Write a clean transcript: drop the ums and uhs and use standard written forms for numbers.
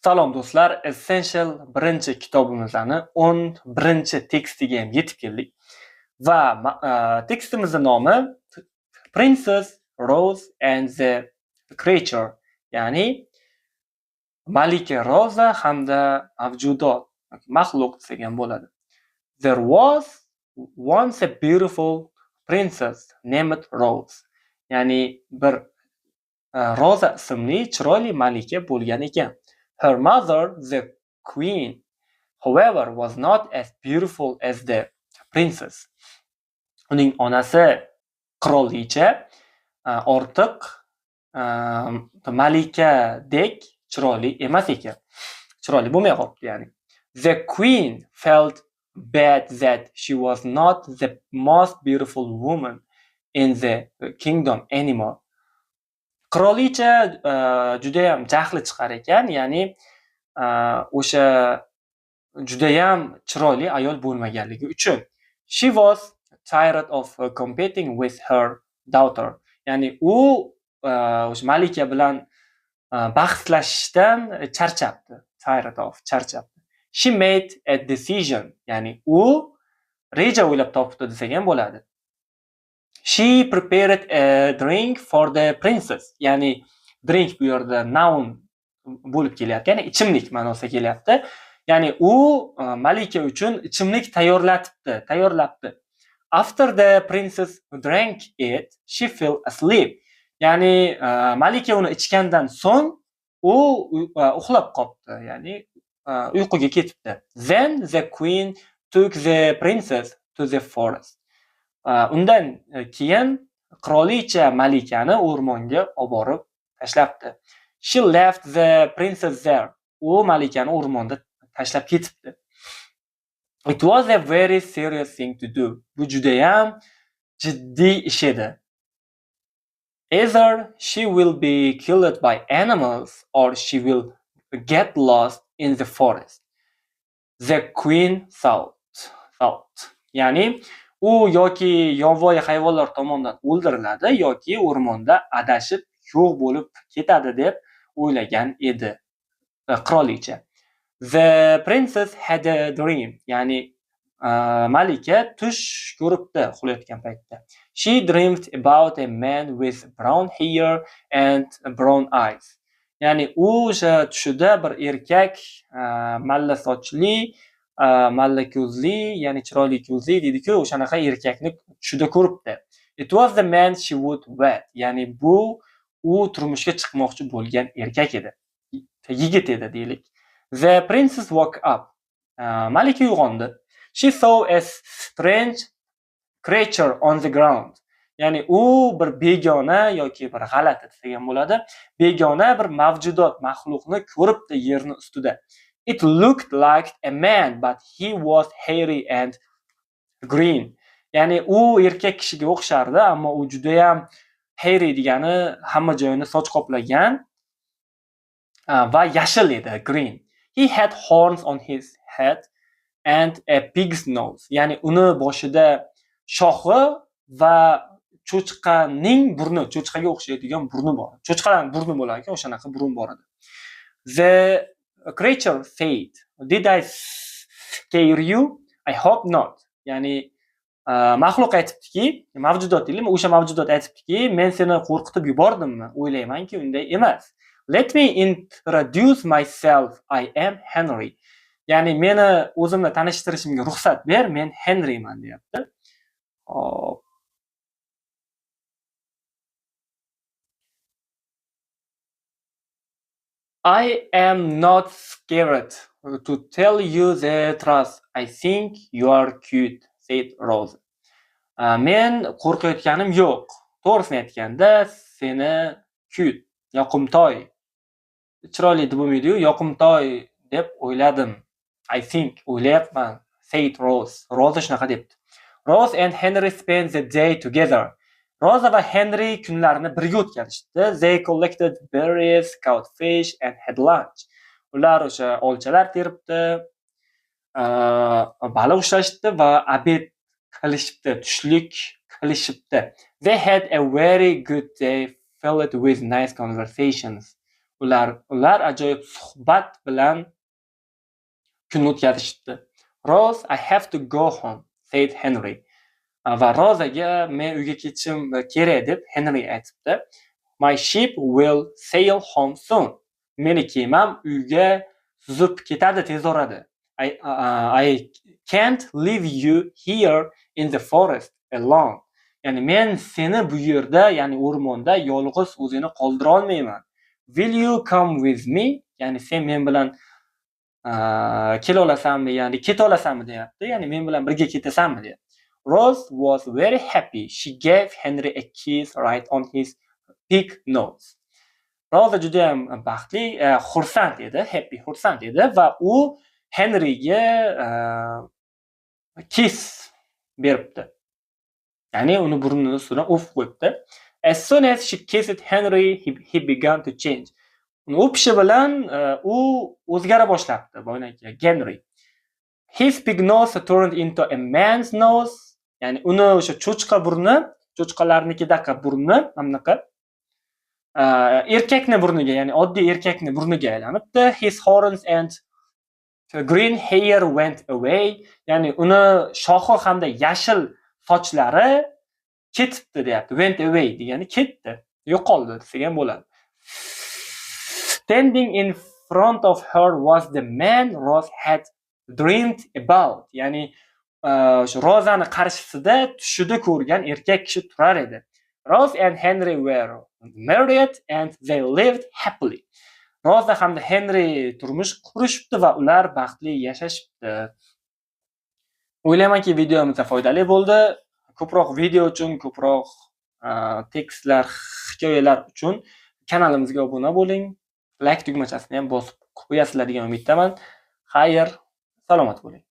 Salom do'stlar, Essential birinchi kitobimizni 11-tekstiga ham yetib keldik. Va tekstimizning nomi Princess Rose and the Creature, ya'ni Malika Roza hamda mavjudot, maxluq desak ham bo'ladi. There was once a beautiful princess named Rose. Ya'ni bir Roza ismli chiroyli malika bo'lgan ekan. Her mother, the queen, however, was not as beautiful as the princess. Uning onasi qirolicha ortiq malikadek chiroyli emas ekan. Chiroyli bo'lmay qolibdi, ya'ni. The queen felt bad that she was not the most beautiful woman in the kingdom anymore. Qirolicha judayam jahli chiqar ekan, ya'ni o'sha judayam chiroyli ayol bo'lmaganligi uchun. She was tired of competing with her daughter. Ya'ni u o'sha malika bilan bahslashishdan charchabdi. Tired of, charchabdi. She made a decision. Ya'ni u reja o'ylab topdi desak ham bo'ladi. She prepared a drink for the princess. Ya'ni drink bu yerda noun bo'lib kelyapti, ya'ni ichimlik ma'nosida kelyapti. Ya'ni u malika uchun ichimlik tayyorlabdi. After the princess drank it, she fell asleep. Ya'ni malika uni ichgandan so'ng u uxlab qolibdi, ya'ni uyquga ketibdi. Then the queen took the princess to the forest. Undan keyin qirolicha malikani o'rmonga olib borib tashlabdi. She left the princess there. U malikani o'rmonda tashlab ketibdi. It was a very serious thing to do. Bu judayam jiddiy ish edi. Either she will be killed by animals or she will get lost in the forest. The queen thought. Ya'ni u yoki yovvoyi hayvonlar tomonidan o'ldiriladi yoki o'rmonda adashib yo'q bo'lib ketadi deb o'ylagan edi qirolicha. The princess had a dream. Ya'ni malika tush ko'ribdi uxlayotgan paytda. She dreamed about a man with brown hair and brown eyes. Ya'ni u o'sha tushida bir erkak malla sochli, malla ko'zli, ya'ni chiroyli ko'zli deydi-ku, o'shanaqa erkakni tushida ko'ribdi. It was the man she would wed. Ya'ni bu u turmushga chiqmoqchi bo'lgan erkak edi. Yigit edi deylik. The princess woke up. Malika uyg'ondi. She saw a strange creature on the ground. Ya'ni u bir begona yoki bir g'alati desak ham bo'ladi. Begona bir mavjudot, maxluqni ko'ribdi yerni ustida. It looked like a man, but he was hairy and green. Ya'ni u erkak kishiga o'xshardi, ammo u judayam hairy degani hamma joyini soch qoplagan va yashil edi, green. He had horns on his head and a pig's nose. Ya'ni uni boshida shoxi va cho'chqaning burni, cho'chqaga o'xshaydigan burni bor. Cho'chqalarning burni bo'lar ekan, o'shanaqa burun bor edi. The creature said, "Did I scare you? I hope not." Ya'ni maxluq aytibdiki, mavjudot deylik, o'sha mavjudot aytibdiki, men seni qo'rqitib yubordimmi? O'ylaymanki, unday emas. Let me introduce myself. I am Henry. Ya'ni meni o'zimni tanishtirishimga ruxsat ber, men Henryman deyapti. Hop. I am not scared to tell you the truth. I think you are cute, said Rose. Men qo'rqayotganim yo'q. To'g'risini aytganda, seni cute, yoqimtoy, chiroyli deb bo'lmaydi-yu, yoqimtoy deb o'yladim. I think, o'ylayapman, said Rose. Roza shunaqa debdi. Rose and Henry spent the day together. Roza va Henry kunlarini birga o'tkazishdi. They collected berries, caught fish and had lunch. Ular o'sha olchalar teribdi, baliq ushlashibdi va obed qilishibdi, tushlik qilishibdi. They had a very good day filled with nice conversations. Ular ajoyib suhbat bilan kunni o'tkazishibdi. "Rose, I have to go home," said Henry. Va Rozaga men uyga ketishim kerak deb Henry aytibdi. "My ship will sail home soon." Meni kemam uyga suzib ketadi tez orada. I can't leave you here in the forest alone. Ya'ni men seni bu yerda, ya'ni o'rmonda yolg'iz o'zingni qoldira olmayman. "Will you come with me?" Ya'ni sen men bilan kela olasanmi, ya'ni keta olasanmi deyapti. Ya'ni men bilan birga ketasanmi deyapti. Rose was very happy. She gave Henry a kiss right on his pig nose. Roza juda ham baxtli, xursand edi, happy, xursand edi va u Henryga kiss beribdi. Ya'ni uni burnini ustidan o'pib qo'yibdi. As soon as she kissed Henry, he began to change. Uni o'pishi bilan u o'zgara boshlabdi, boyagi Henry. His pig nose turned into a man's nose. Ya'ni uni o'sha cho'chqa burni, cho'chqalarnikidaqa burni, mana bunaqa erkakni burniga, ya'ni oddiy erkakni burniga aylanibdi. His horns and green hair went away. Ya'ni uni shoxi hamda yashil sochlari ketibdi deyapti. Went away degani ketdi, yo'qoldi desak ham bo'ladi. Standing in front of her was the man Rose had dreamed about. Ya'ni o'sha Rozani qarshisida tushida ko'rgan erkak kishi turar edi. Rose and Henry were married and they lived happily. Roza hamda Henry turmush qurishibdi va ular baxtli yashashibdi. O'ylaymanki, videomiz foydali bo'ldi. Ko'proq video uchun, ko'proq tekstlar, hikoyalar uchun kanalimizga obuna bo'ling. Like tugmachasini ham bosib qo'yasizlar degan umiddaman. Xayr, salomat bo'ling.